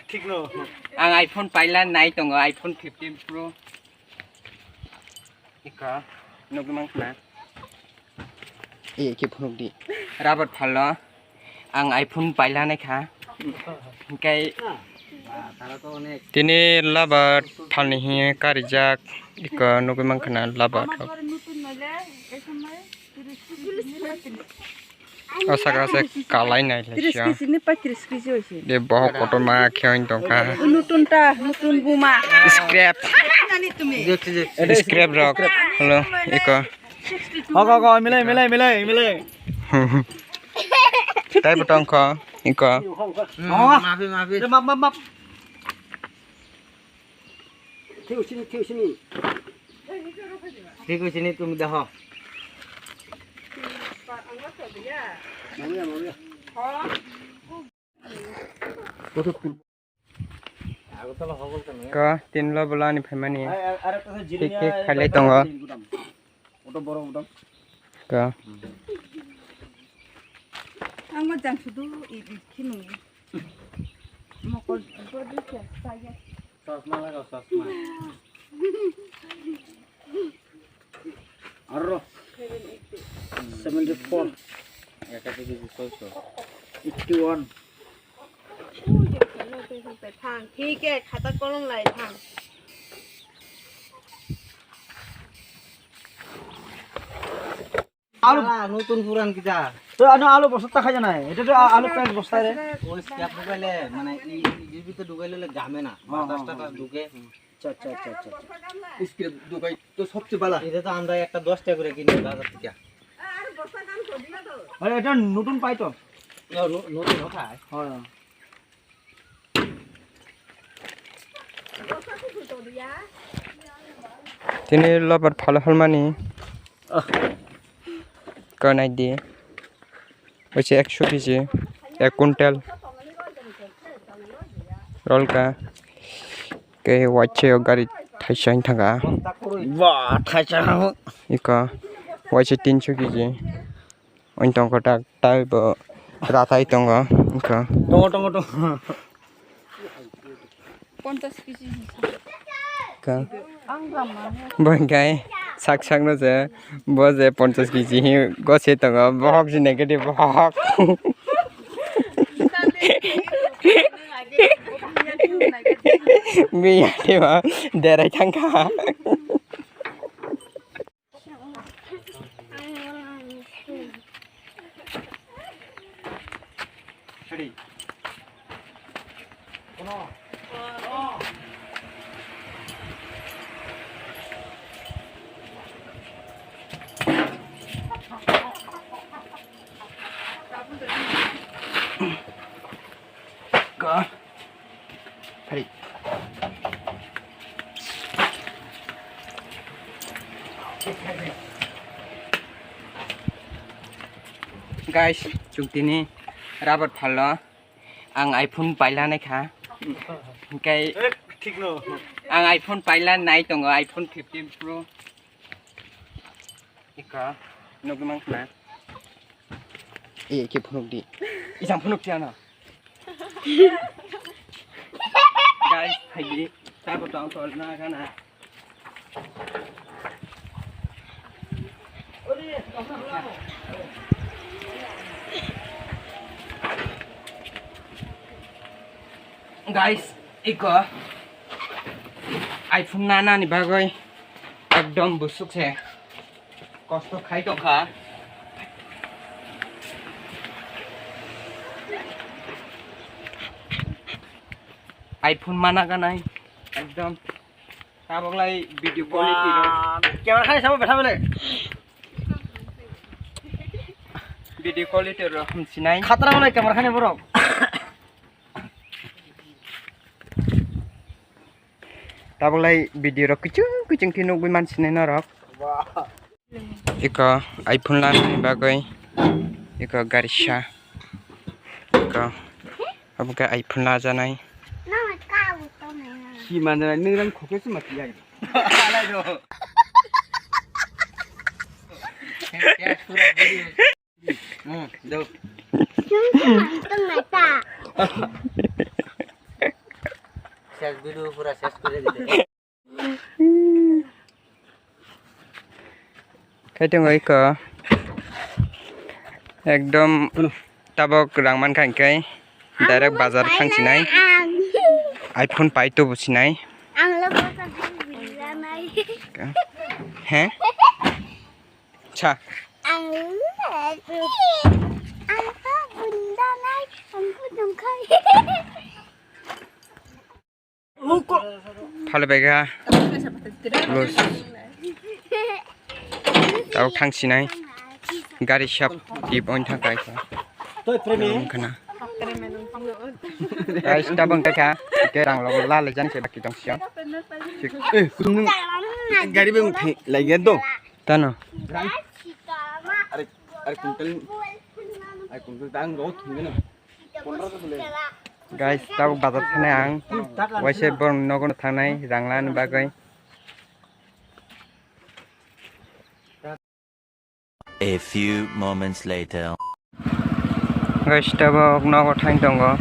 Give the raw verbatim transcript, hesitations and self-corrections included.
Thik no. Ang iPhone paila nai tongo, iPhone fifteen Pro. Ika, nugwi mankha na. Eh, ke phunuk di. Rabat phalo. Ang iPhone paila nai kha. Hingkai tini labat phalni hiye karijak. Ika nugwi mankha na labat rok. O saka se kalai nai le Tris siya. Kg ni pa tris kg hoise. De bohok kotorma khe oin tongkha. Nutun ta, nutun buma. Scrap. Nani tumi? Scrap rok. Hello, iko. Hok, hok, hok, milai, milai, milai, milai. Tai botong kho, iko. Mama. Map, map, map. Thiu sini, thiu sini. Thiu sini tumi dah. Mauya, mauya. Ka tin lo bola ni phaimani. Thik thik khailai tongo. Oto boro udang. Ka. Ang mo jang sudu i i khinu. Mokol bodi kya saya. Chosma lagao, chosma. Aro. Seventy four. Ekati kg soiso. Eighty one. Thang, thik hai, khata kolom lai thang. Alu. Ala, nutun puran kita. To ano alu bosta ta khaja nai. Eto to a-, alu pek bosta re. Oi, siap dugaile, mane i, i, i bito dugaile le game na. Oh, batas oh, tatas oh. Duge. Cha, cha, cha, cha, cha. Iskire dugai to sobche bala. Ita to andai ekta dos taka guri kini bazar theke. Are, eta nutun pai to. No, no, nutun no khai. Hoi. Tini lobar phalo halmani. Ka nai di. Waisa ekso kg, ek quintal. Rolka. Ke waisa o gari thaisa wng thangkha. Ba, thaisa. Iko waisa tinso kg. Wng tongkha tak, tai bo ratai tongo. Iko. Tongo, tongo, tongo. Ponchas kg hinsa. Ka. Ang ramani. Bo hingkai sak sak no je, bo je ponchas kg hi gose tongo, bohok si negative bohok. Biya de ba, derai thangkha. Ka. Phari. Guys, chwng tini rabar phalo ang iPhone paila nai kha. Hingkai ang iPhone paila nai tongo, iPhone fifteen Pro. Ika, nugwi mankha na. Eh, ke phunuk di. Isang phunuk tiya na. Guys, hai di. Sabo tong tol na kana. Guys, iko iPhone nana ni bagwi ekdom busuk se kosto khai tongkha. iPhone mana ganai ekdom. Tabok lai video quality ro. Camera khai sabo betha bele. Video quality ro hamsinai. Khatra bele camera khani borok. Tabok lai video ro kuchung kuchung khe nugwi mansinai norok. Iko iPhone lanani bagwi iko gari sa. Iko obo khe iPhone lajanai. Hi manjanai, nwng rang khokhe se mati yai. Hmm, do. Tongnai ta. Ses video pura ses kore dile. Kaitung oi ko. Ekdom tabok rang mankha hingke direct bazar thang sinai. Ang. iPhone pai to bo sinai. Ang lo bazar thang sinai. He? Cha. Ang lo. Ang lo bunda nai. Ang ko dong khai. Phale bega. Los. Tau thang sinai. Gari shop tip on thang kai. Toi premi. Khana. Guys, tabang kai kha. Ke rang lo la le jan se baki tong sio. Eh, kun gari beng thai lai ya do. Tano. Are, are kuntal. Are kuntal dang ro thung na. Guys, tabuk bazar thani ang waise borok nogo thangnai rang lani bagwi. A few moments later. Guys, tabuk nogo thang tongo.